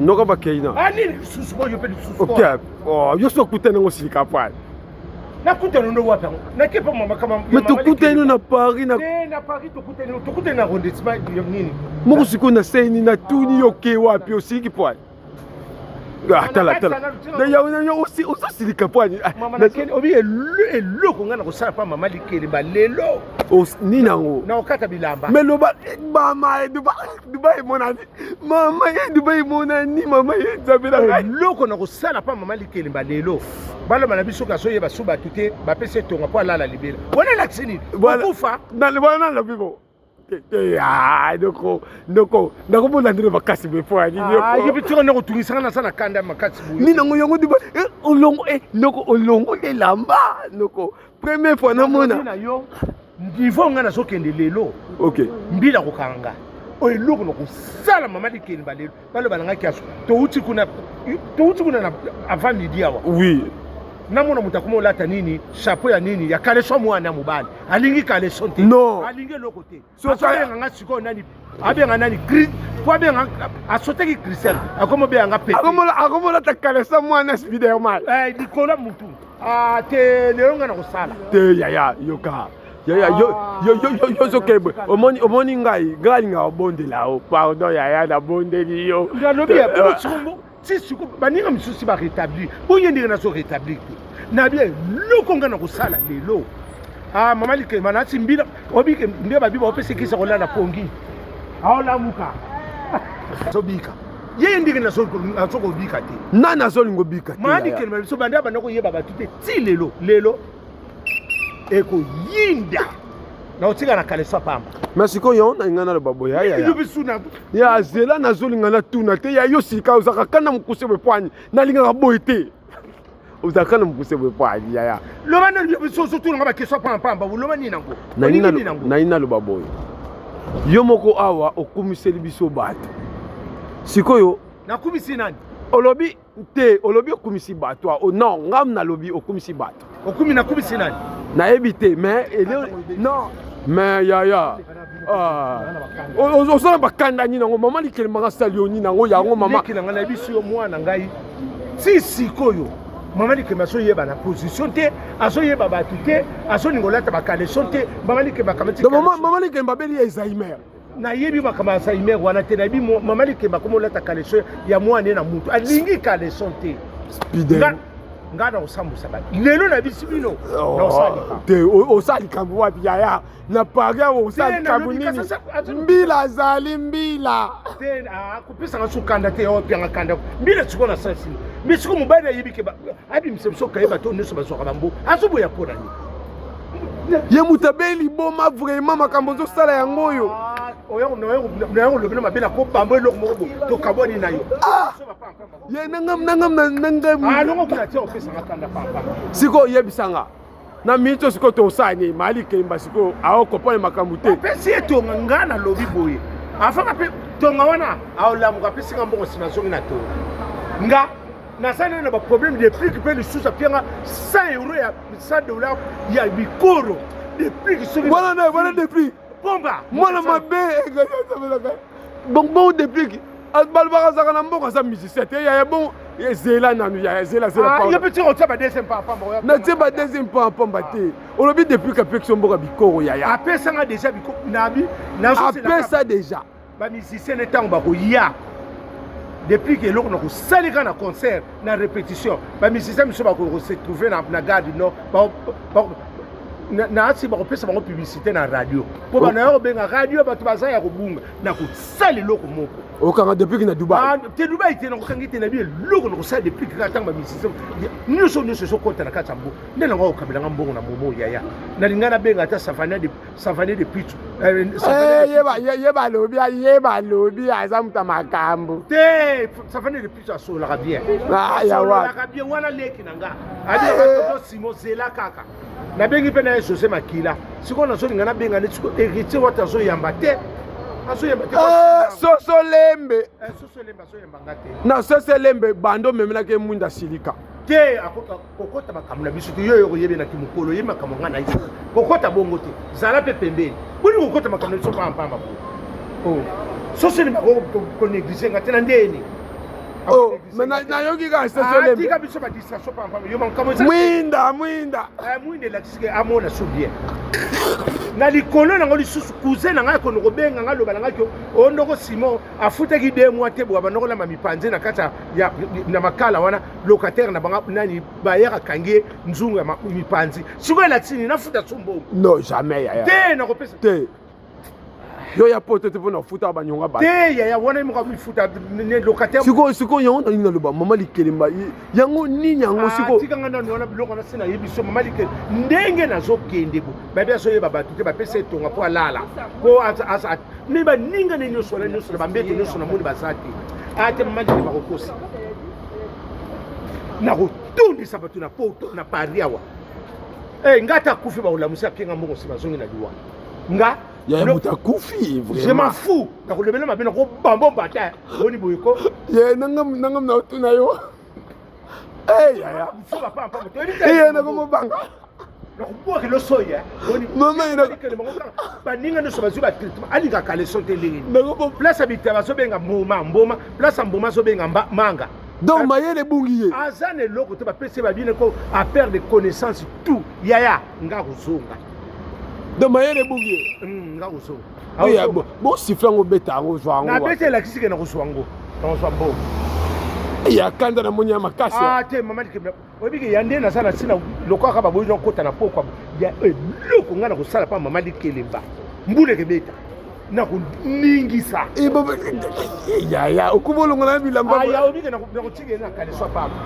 Noko bakei na. Ah nini lisusu boyo mpe lisusu. Ok. Oh, yo so okutani yango osilika pwani. Nakutana ndo wapi yango? Nake pa mama kama. Mais tokutani na Paris na. Eh na Paris tokutani tokutani na arrondissement nini? Moko sikoyo na seni na tuni yo ke wapi osiliki pwani. Ah, tala tala ozosilika mpo ani ah, obi eloko ngai nakosala mpa mama likelemba lelo nini yango nakokata bilamba me loba eh, mama eh, dubai emonani mama ye eh, dubai emonani mama ye nzambe na ngai eloko nakosala mpa mama likelemba lelo baloba na biso kazoyeba so bato te bapesi etonga mpo alala libela wana elakisi nini okufa wana nalobi bo Ah, ndoko ndoko nakomona ndenge makasi boye mpo ya nini ah, yo mpe tika ndeko otungisaka naza na kanda makasi boye nini yango yango diba eh, olongo eh, ndoko olongo elamba ndoko première fois namona na yo niveau ngai nazokende lelo ok mbila kokanga oyo eloko nakosala mama likeni balelo baloba na ngai kiaso touti kuna touti kuna na avant midi awa oui namona moto akoma olata nini chapeau ya nini ya caleçon mwana mobali alingi caleçon te non alingi eloko te azobenga nga sikoyo nani abenga nani po abenga asotaki christian akoma obenga nga pete akoma olata caleçon mwana spiderman eh, likolo ya motu ah, te lelo nga nakosala te yaya yoka yaya yo yo yo yo yo sokebwe omoni omoni ngai ngai alingaka obondela o pardon yaya nabondeli yo nalobi ya bongo ti siko baninga misusu ba rétablir bonye ndenge nazo rétablir te nabi eloko ngai nakosala lelo ah mama likema nati mbila obike nde babi baopesa kisa kolala pongi aolamuka azobika yeye ndenge nazokobika te nani azolinga obika te mama likema biso banda banda koyeba bato te ti lelo lelo ekoyinda nakotika na kaleso pamba mais sikoyo na ngai naloba boye ya zela nazolinga natuna te ya yo sika ozalaka kanda mokuse boye poani nalingaka boye te ozalaka kanda mokuse boye poani yaya loba ozotunanga bakestion pambapamba oloba nini nango nayi naloba boye yo moko awa okumiseli biso bato sikoyo nakumisi nani olobi te olobi okumisi bato oh, non ngam nalobi okumisi bato okumi nakumisi nani nayebi te mais non mais yaya ah. oza na bakanda nini yango mama likelemaka sali yo nini yango yango mama na ngai nayebisi yo mwana ngai ti sikoyo mama likemba azoyeba na position te azoyeba bato te azolinga olata bakaleson te mama likemba akamati mama likemba abeli alzheimer Nayebi makambo ya Alzheimer wana te, nayebi mama Likemba akoma olata caleçon ya mwana ye na mutu, alingi caleçon te. Spidel. Nga na kosambusa bato lelo nabisi bino oh, na likambo te osala likambo wapi yaya na paris awa osala likambo nini mbila azali mbila te ah, kopesanga so kanda te opianga kanda mbila sikoyo na sasi mais sikoyo mobali ayebi ke abimisa biso kaye bato nyonso bazwaka bambo azoboya mpo na nini ye moto abe liboma vraiment makambo ozosala yango oyo ah, oya kolobela mabe na kobamba eloko moko bo tokabwani na yo ah! ye nangam nangam nangam ah, longo kuna tia opesanga kanda papa sikoyo oyebisanga na miniti oyo sikoyo tosala nini mali kemba sikoyo aokopone makambo te opesi ye tonga nga nalobi boye afaka mpe tonga wana aolamuka apesi nga mbongo nsima azongi na tonga nga naza nano na baproblème de prix mpe lisusu apianga 100 euro ya 100 dollars ya bikoro depuis soki wana na wana depuis pomba mwana mabe bongo depuis balobaka azalaka na mbongo aza musicien te yaya bongo zela nanu yaya zela zela ah, yo mpe tika otia ba deuxième pa pamba natie ba deuxième pa pamba te olobi depuis kapeki so mboka bikoro yaya apesanga déjà bikoro nabi apesa déjà Ba musiciens ne tango bakoya depuis que eloko na kosalika na concert na répétition ba musiciens miso bakoki se trouver na, na gare du nord ba, ba, na, na asi bakopesa bango publicité na radio mpo bana ya kobenga radio bato baza ya kobunga na kosala eloko moko okanga depuis na dubai ah, te dubai te nakokangi te na bi eloko na kosala depuis kaka ntango bamusicien nyonso nyonso ezokota na kati ya mbo nde nango akokabelanga mbongo na momo yaya nalinga nabenga ata savana Savane de Pichu. Eh, eh, ye balobi ye balobi aza moto ya makambo. Te Savane de Pichu asololaka bien. Ah, ya asololaka bien wana leki na nga. Abiyaka eh. Simo zela kaka. Nabengi mpe na ye José Makila. Sikoyo nazolinga nabenga nde sikoyo héritier wata azoyamba te. Azoyamba te. Soso lembe. Soso lembe azoyamba nga te. Na soso lembe bando omemelaki ye mwinda silika. Te kokota makambo na biso te yo yo koyebela ki mokolo ye makambo ngai na ye kokota bongo te zala mpe pembeni boni kokota makambo na biso pamba pamba bo oh. soseli bako konéglige nga te na ndeni. Oh, mais nayoki kaka sesolembe tika biso ba distraction pamba yo makambo eza mwinda mwinda. Eh, mwinda elakisi ke amona so bien na likolo nango lisusu cousin na ngai akono kobenga ngai aloba na ngai ke o ndoko Simon afutaki 2 mois te boya bandoko lamba mipanze na kati ya na makala wana locataire na bango nani bayer akangi ye nzungu ya mipanzi sikoyo elakisi nini nafuta so mbongo? Non, jamais, yaya. Te, nakopesa. Te, yo ya poto te mpona kofuta banyonga bato. Te yaya, wana ye moko amifuta locataire. Sikoyo sikoyo yango nalingi naloba, mama Likelemba, yango nini yango sikoyo? Tikanga nanu wana biloko wana se nayebi so mama Likele ndenge nazokende bo bayebi azoyeba bato te, bapesa etonga mpo alala mpo me baninga ne nyonso wana nyonso na bambeto nyonso namoni baza te. Ate mama Likele bakokosa, nakotondisa bato na poto na Paris awa. Nga ata akufi, bakolamusa apienga mbongo nsima azongi na liwa nga. Ya moto akufi. Je m'en fous, nakolobela mabe, nakobambo mbata boni boye ko. Ye nangam nangam na otuna yo. Eh yaya. Eh, nakomobanga. Nakobwakela soya. Mama. Baninga nyonso bazwi batraitement, alingaka leson te ndenge nini? Place ya bitaba azobenga mboma mboma, place ya mboma azobenga manga. Donc mayele ebungi ye. Aza na eloko te, bapesi ye babine ko aperdre connaissance tout. Yaya, nga kozonga. Donc mayele ebungi ye. Nga kozonga. Bosifle yango, obeta yango, ozwa yango. Nabeti, elakisi ke nakozwa yango, nakozwa mbongo. Ya kanda na moni ya makasi. Ah te, mama, oyebi ke ya nde naza na ntina lokola baboyi nakota na pokwa ya eloko ngai nakosala mpa mama Likelemba, mbula ekebeta, nakoningisa. Yaya, okoma olongola na bilamba. Aya, oyebi ke nakotika na kaleso pamba.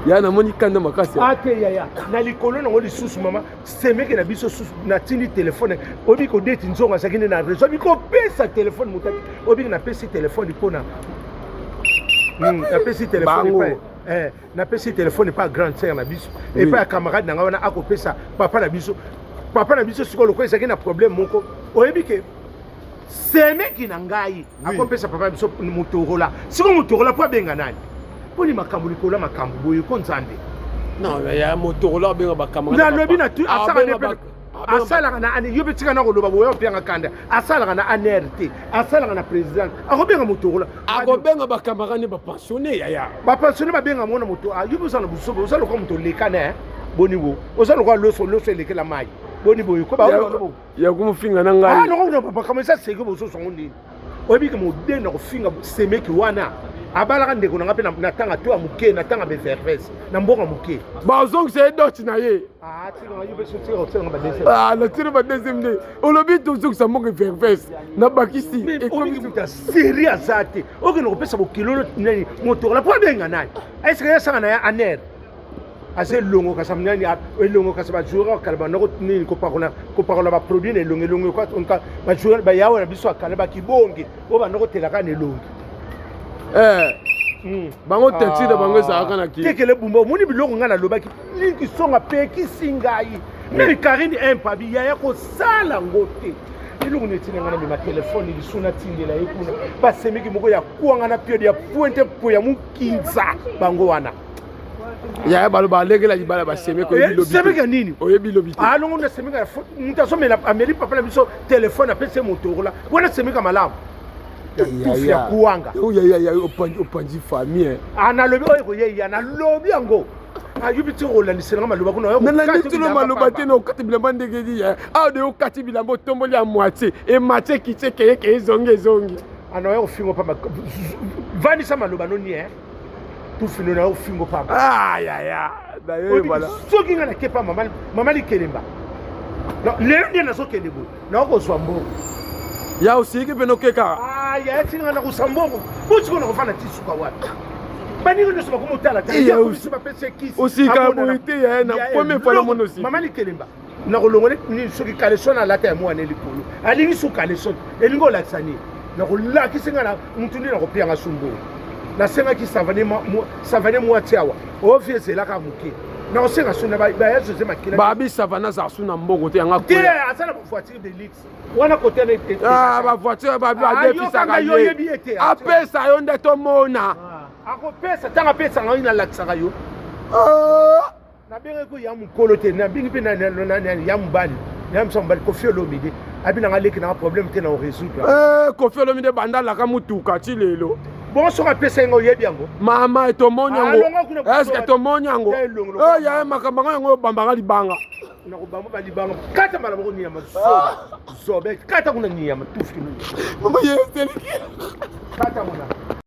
Ya namoni kanda makasi. Ate yaya, na likolo nango lisusu mama semeke na biso susu natindi telefone. Oyebi kodeti nzongo azalaki nde na réseau, oyebi kopesa telefone motaki, oyebi napesi telefone mpona napesi telefone, napesi telefone epa grande sœur na biso, epai ya camarade na ngai wana akopesa papa na biso. Papa na biso sikoyo lokola ezalaki na problème moko, oyebi ke semeki na ngai akopesa papa na biso Motorola. Sikoyo Motorola mpo abenga nani? Mponi makambo likolo ya makambo boye ko Nzambe. Non, ya Motorola abenga bacamarade. Nalobi na tu asalaka na ane yo mpe tika na koloba boye, opianga kanda. Asalaka na ANR te, asalaka na président, akobenga Motorola. Akobenga bacamarade bapensionné, yaya. Bapensionné babenga mona moto yo mpe oza na busobe, oza lokola moto olekana boni bo, oza lokola loso, loso elekela mai boni boye ko. Ya komofinga na ngai. Makambo eza seke, bozozwango nini? Oyebi ke modene na kofinga semeki wana abalaka ndeko na nga mpe na ntanga to ya moke, na ntanga beverves na mboka moke. Bazongisa ye dot na ye natiri ba deuxième nde olobi tozongisa mboka verves na bakisi. Moto série aza te, okende kopesa bokilolo nani Motorola mpo abenga nani? Est-ce yasaka na ye ANR aza elongo kasi nani elongo kasi bajoueur akala bandako nini kopakola baproduit na elongo elongo, bajoueur bayawa na biso akala bakibonge oyo bandako telaka na elongi. Bango teinture na bango ezalaka na ki. Tekele bumba, omoni biloko ngai nalobaki linki songa apekisi ngai meme Karine impabi yaya kosala ngo te. Eloko neti na ngai namema telefone lisu natindela ye kuna basemeki moko ya kwanga na piode ya pointe po ya mokinza bango wana. Yaya, baloba alengela libala basemeki. Oyebi lobi? Semeki nini? Oyebi lobi te. Alongo na semeki moto azomela ameli papa na biso telefone apesi ye Motorola wana, semeki malamu tufi ya kuwanga. Opanzi famille. Nalobi oyo koyeya, nalobi yango ayubi ti kolandiselanga maloba kuna. Nalandi tino maloba te na okati bilamba ndenge nini awa de okati bilamba, otomboli ya moitié, ematie kitie keyeke, ezongi ezongi. Ana oya kofingo pamba, vandisa maloba noni e tufino na yo kofingo pamba. Yaya, nayoyebala. Soki nga nakepa mama Likelemba lelo nde nazokende boye, naokozwa mbongo. Ya osiki mpe nokeka. Yaya, tinga na kozwa mbongo bosiko na kofanda ti suka wapi? Baninga nyonso bakomotala. Bapesi kisi. Osika boye te yaya, na première fois namona osika. Mama Likelemba, nakolongola nini soki caleçon alata ya mwana likolo alingi su caleçon elingi olakisa nini? Nakolakisi nga na mutu nde nakopianga su mbongo. Nasengaki savane mwati awa ofi ezelaka moke, nakosenga su na baya Jose Makila. Babi savane azala su na mbongo te yanga. Te, aza na bavoiture de luxe wana kote. Bavoiture badefisaka ye, apesa yo nde tomona. Akopesa ntango apesanga yo, nalakisaka yo. Nabengaki ko ya mokolo te, nabengi mpe ya mobali, ya mosa mobali Kofi Olomide. Abi nanga leki nanga problème te na orésoudre. Eh, Koffi Olomide banda alaka mutuka ti lelo. Bongo soki apesa ye nga, oyebi yango? Mama, tomoni Ah, yango. longa kuna. Est-ce tomoni yango? Te elongo lokola. Eh, yaya, makambo yango yango obambaka libanga. Nakobamba balibanga, kata mbala moko niyama zoba zobe, kata kuna niyama tufi. Mama, ye eseliki. Kata kuna.